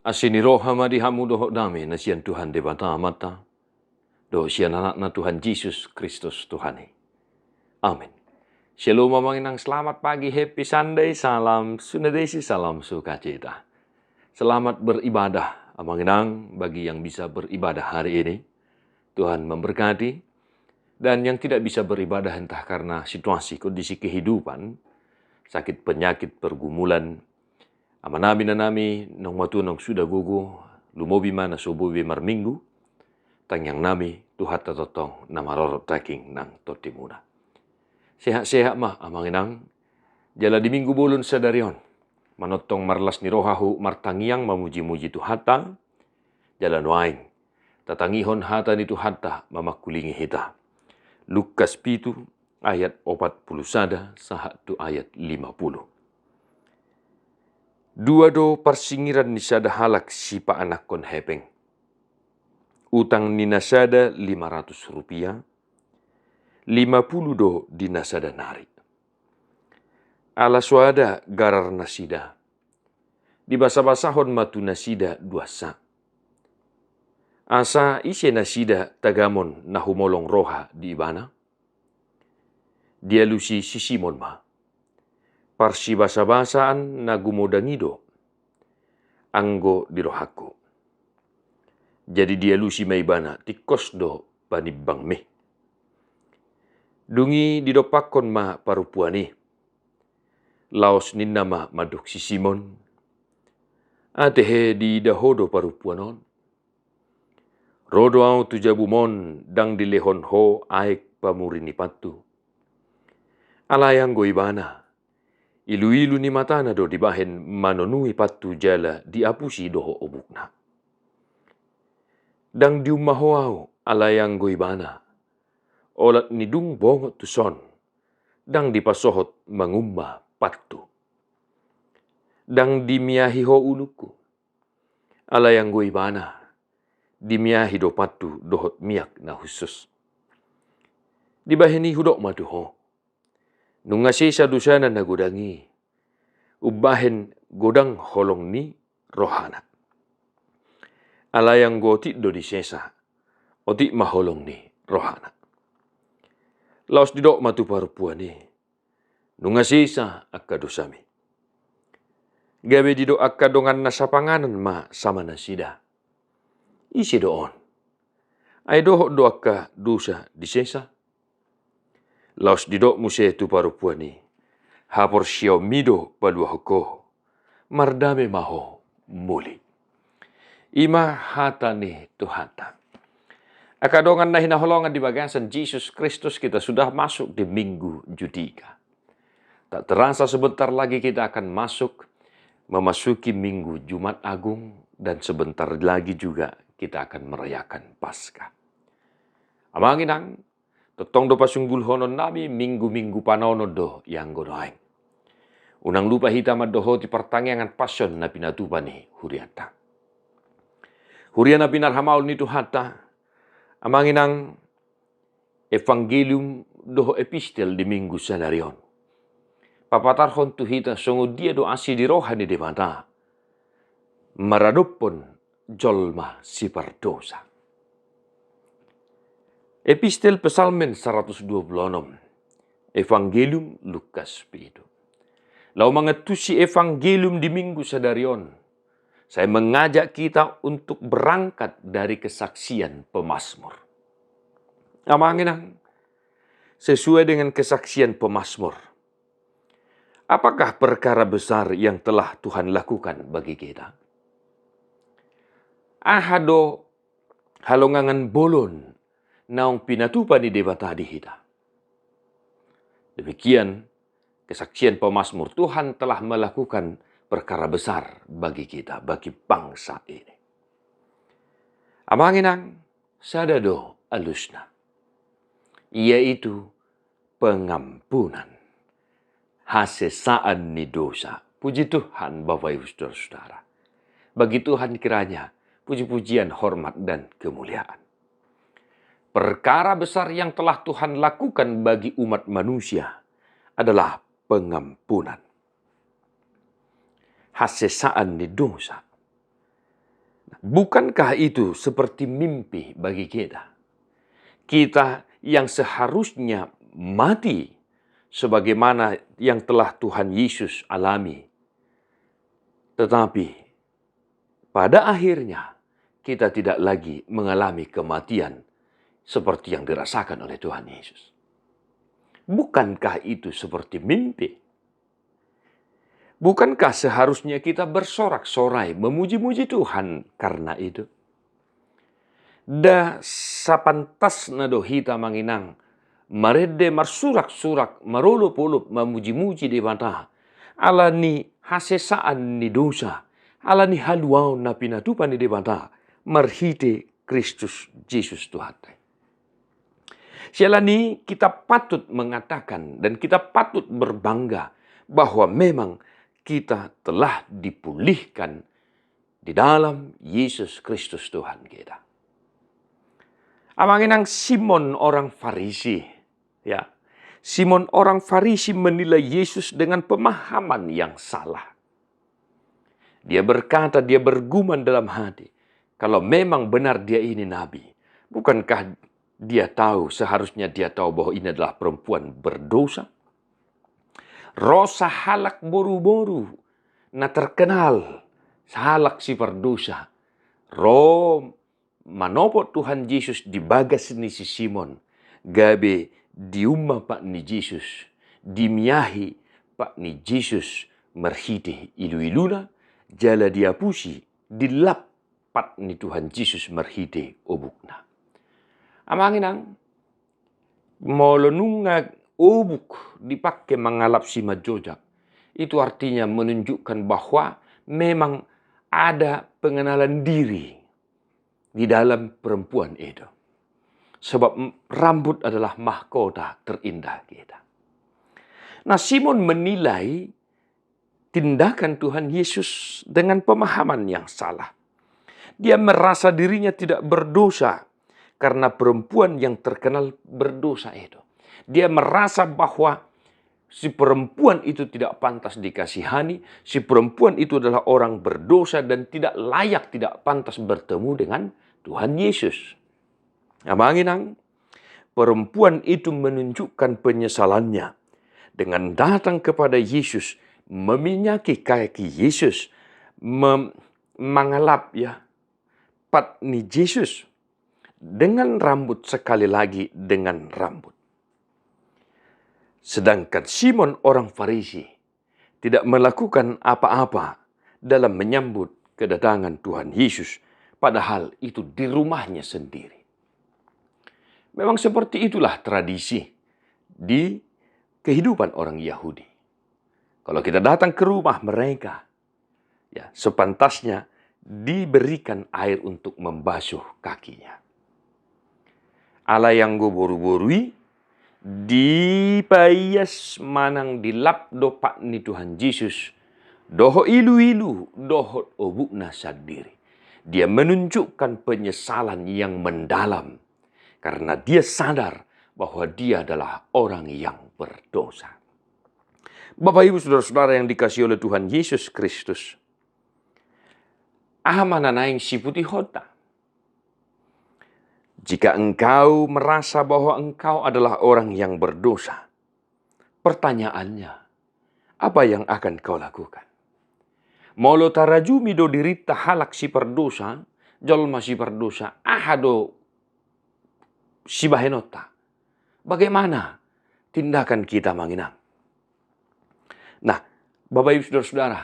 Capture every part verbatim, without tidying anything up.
Asi ni roha ma di hamu dohot dame na sian Tuhan Debata Amanta, dohot sian Anakna Tuhan Jesus Kristus Tuhan i. Amin. Shalom amang inang, selamat pagi, happy Sunday, salam Sunday, salam sukacita. Selamat beribadah amang inang bagi yang bisa beribadah hari ini. Tuhan memberkati. Dan yang tidak bisa beribadah entah karena situasi, kondisi kehidupan, sakit penyakit, pergumulan, amanami, inanami, naung matua naung suda gogo, lumobi ma na so boi be marminggu, tangiangnami, Tuhanta tongtong na marorot daging nang tondimuna. Sehat-sehat ma amang inang, jala di minggu bolon sadari on, manongtong marlas ni roha huhut martangiang mamuji-muji Tuhanta, jala nuaeng tatangihon hata ni Tuhanta mamangkulingi hita. Lukas pitu ayat opat pulu sada sahat tu ayat lima pulu. Dua do parsingiran ni sada halak sipaanakhon hepeng. Utang ni na sada lima ratus rupiah, lima pulu do di na sada nari. Ala so ada garar nasida, dibasa-basahon ma tu nasida duansa. Asa ise nasida tagamon na humolong roha di ibana? Dialusi si Simon ma. Parsibasa-basaan na gumodang i do, anggo di rohangku. Jadi dialusi ma ibana, tingkos do panimbangmi. Dung i didompakhon ma parompuan i. Laos ninna ma mandok si Simon, atehe diida ho do parompuan on. Ro do ahu tu jabum on ndang dilehon ho aek pamuri ni pathu. Alai anggo ibana, ilu-ilu ni matana do dibahen manonui pathu jala diapusi dohot obukna. Ndang diumma ho ahu, alai anggo ibana, olat ni dung bongot tuson, ndang dipasohot mangumma pathu. Ndang dimiahi ho ulungku, alai anggo ibana, dimiahi do pathu dohot miak na hushus. Dibahen i hudok ma tu ho, nunga sesa dosana na godang i, umbahen godang holong ni rohana. Alai anggo otik do disesa, otik ma holong ni rohana. Laos didok ma tu parompuan i, nunga sesa angka dosami. Gabe didok angka donganna sapanganan ma sama nasida, ise do on? Ai dohot do angka dosa disesa. Laos didok muse tu parompuan i, haporseaonmi do paluahon ho, mardame ma ho muli. I ma hata ni Tuhanta. Angka dongan na hinaholongan di bagasan Jesus Kristus, kita sudah masuk di Minggu Judika. Tak terasa sebentar lagi kita akan masuk, memasuki Minggu Jumat Agung, dan sebentar lagi juga kita akan merayakan Paskah. Amang inang, tongtong do pasunggulhononnami, minggu-minggu panaonon do ianggo nuaeng. Unang lupa hita mandohoti partangiangan Passion na pinatupa ni hurianta. Huria na pinarhamaol ni Tuhanta, amang inang, Evangelium dohot epistel di Minggu sadari on papatarhon tu hita songon dia do asi di roha ni Debata maradophon jolma sipardosa. Epistel Psalmen saratus dua pulu onom, Evangelium Lukas pitu. Laho mangantusi Evangelium di Minggu sadari on, saya mengajak kita untuk berangkat dari kesaksian pemazmur. Amang inang, sesuai dengan kesaksian pemazmur, apakah perkara besar yang telah Tuhan lakukan bagi kita? Aha do halongangan bolon naung pinatupa ni Debata di hita? Demikian kesaksian pemazmur, Tuhan telah melakukan perkara besar bagi kita, bagi bangsa ini. Amang inang, sada do alusna, yaitu pengampunan, hasesaan ni dosa. Puji Tuhan, Bapak Ibu Saudara-saudara. Bagi Tuhan kiranya puji-pujian, hormat, dan kemuliaan. Perkara besar yang telah Tuhan lakukan bagi umat manusia adalah pengampunan, hasesaan ni dosa. Bukankah itu seperti mimpi bagi kita? Kita yang seharusnya mati sebagaimana yang telah Tuhan Yesus alami. Tetapi pada akhirnya kita tidak lagi mengalami kematian seperti yang dirasakan oleh Tuhan Yesus. Bukankah itu seperti mimpi? Bukankah seharusnya kita bersorak-sorai memuji-muji Tuhan karena itu? Nda sapantasna do hita, amang inang, marende marsurak-surak, marolop-olop, mamuji-muji Debata ala ni hasesaan ni dosa, ala ni haluaon na pinatupa ni Debata marhite Kristus Jesus Tuhanta. Siala ni i, kita patut mengatakan dan kita patut berbangga bahwa memang kita telah dipulihkan di dalam Yesus Kristus Tuhan kita. Amang inang, Simon orang Farisi, ya. Simon orang Farisi menilai Yesus dengan pemahaman yang salah. Dia berkata, dia bergumam dalam hati, "Kalau memang benar dia ini nabi, bukankah dia tahu, seharusnya dia tahu bahwa ini adalah perempuan berdosa?" Ro sahalak boru-boru na terkenal, sahalak sipardosa, ro manopot Tuhan Jesus di bagas ni si Simon, gabe diumma pat ni Jesus, dimiahi pat ni Jesus marhite ilu-iluna, jala diapusi, dilap pat ni Tuhan Jesus marhite obukna. Amang inang, molo nunga obuk dipake mangalap simanjojak, itu artinya menunjukkan bahwa memang ada pengenalan diri di dalam perempuan itu. Sebab m-, rambut adalah mahkota terindah kita. Nah, Simon menilai tindakan Tuhan Yesus dengan pemahaman yang salah. Dia merasa dirinya tidak berdosa karena perempuan yang terkenal berdosa itu. Dia merasa bahwa si perempuan itu tidak pantas dikasihani, si perempuan itu adalah orang berdosa dan tidak layak, tidak pantas bertemu dengan Tuhan Yesus. Amang inang, perempuan itu menunjukkan penyesalannya dengan datang kepada Yesus, meminyaki kaki Yesus, mem-, mangalap, ya, pat ni Jesus dengan rambut, sekali lagi dengan rambut. Sedangkan Simon orang Farisi tidak melakukan apa-apa dalam menyambut kedatangan Tuhan Yesus, padahal itu di rumahnya sendiri. Memang seperti itulah tradisi di kehidupan orang Yahudi. Kalau kita datang ke rumah mereka, ya, sepantasnya diberikan air untuk membasuh kakinya. Alai anggo boru-boru i, dipaias manang dilap do pat ni Tuhan Jesus dohot ilu-ilu dohot obukna sandiri. Dia menunjukkan penyesalan yang mendalam karena dia sadar bahwa dia adalah orang yang berdosa. Bapak, Ibu, saudara-saudara yang dikasihi oleh Tuhan Yesus Kristus, aha ma na naeng siputihonta? Jika engkau merasa bahwa engkau adalah orang yang berdosa, pertanyaannya, apa yang akan kau lakukan? Molo tarajumi do dirinta halak sipardosa, jolma sipardosa, aha do sibahenonta? Bagaimana tindakan kita, amang inang? Nah, Bapak, Ibu, saudara-saudara,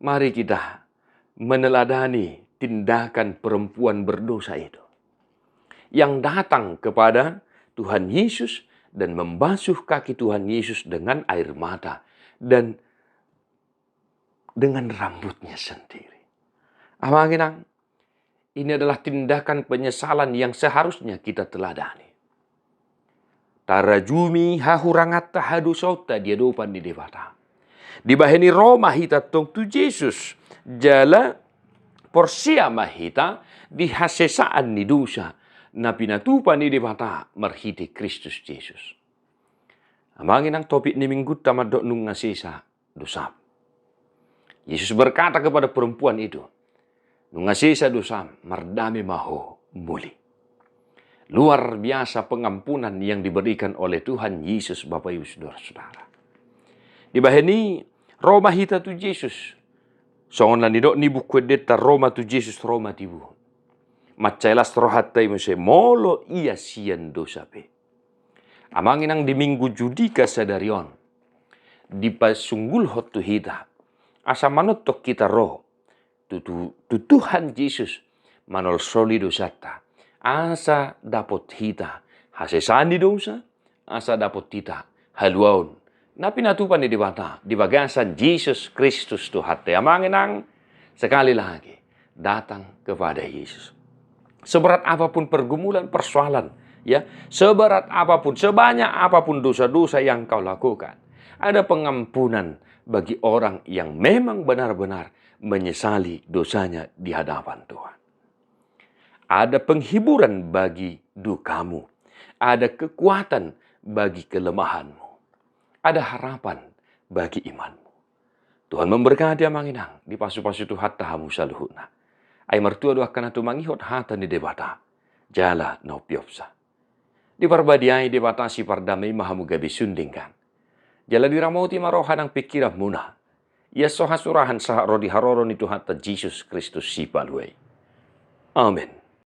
mari kita meneladani tindakan perempuan berdosa itu yang datang kepada Tuhan Yesus dan membasuh kaki Tuhan Yesus dengan air mata dan dengan rambutnya sendiri. Amang inang, ini adalah tindakan penyesalan yang seharusnya kita teladani. Tarajumi hahuranganta, hadosaonta di adopan ni Debata. Dibahen i ro ma hita tong tu Jesus, jala porsea ma hita di hasesaan ni dosa na pinatupa ni Debata marhite Kristus Jesus. Amang inang, topik ni Minggunta mandok nunga sesa dosam. Yesus berkata kepada perempuan itu, Nunga sesa dosam, mardame ma ho muli. Luar biasa pengampunan yang diberikan oleh Tuhan Yesus, Bapak Ibu Saudara-saudara. Dibahen i, ro ma hita tu Jesus. Songon na nidok ni Buku Endenta, ro ma tu Jesus, ro ma tibu. Mansai las rohanta i muse molo ia sian dosa pe. Amang inang, di Minggu Judika sadari on, dipasunggulhon tu hita asa manongtong hita ro tu, tu, tu Tuhan Jesus, manolsoli dosanta, asa dapot hita hasesaan ni dosa, asa dapot hita haluaon na pinatupa ni Debata di bagasan Jesus Kristus Tuhanta. Amang inang, sekali lagi, datang kepada Yesus. Seberat apapun pergumulan, persoalan, ya, seberat apapun, sebanyak apapun dosa-dosa yang kau lakukan, ada pengampunan bagi orang yang memang benar-benar menyesali dosanya di hadapan Tuhan. Ada penghiburan bagi dukamu, ada kekuatan bagi kelemahanmu, ada harapan bagi imanmu. Tuhan memberkati, amang inang, dipasu-pasu Tuhanta hamu saluhutna. Ai martua do angka na tumangihon hata ni Debata jala na umpeopsa. Diparbadiai Debata sipardame i ma hamu gabe sun denggan. Jala diramoti ma roha nang pingkiranmuna. Ia so hasurahan sahat ro di haroro ni Tuhanta Jesus Kristus Sipalua i. Amen.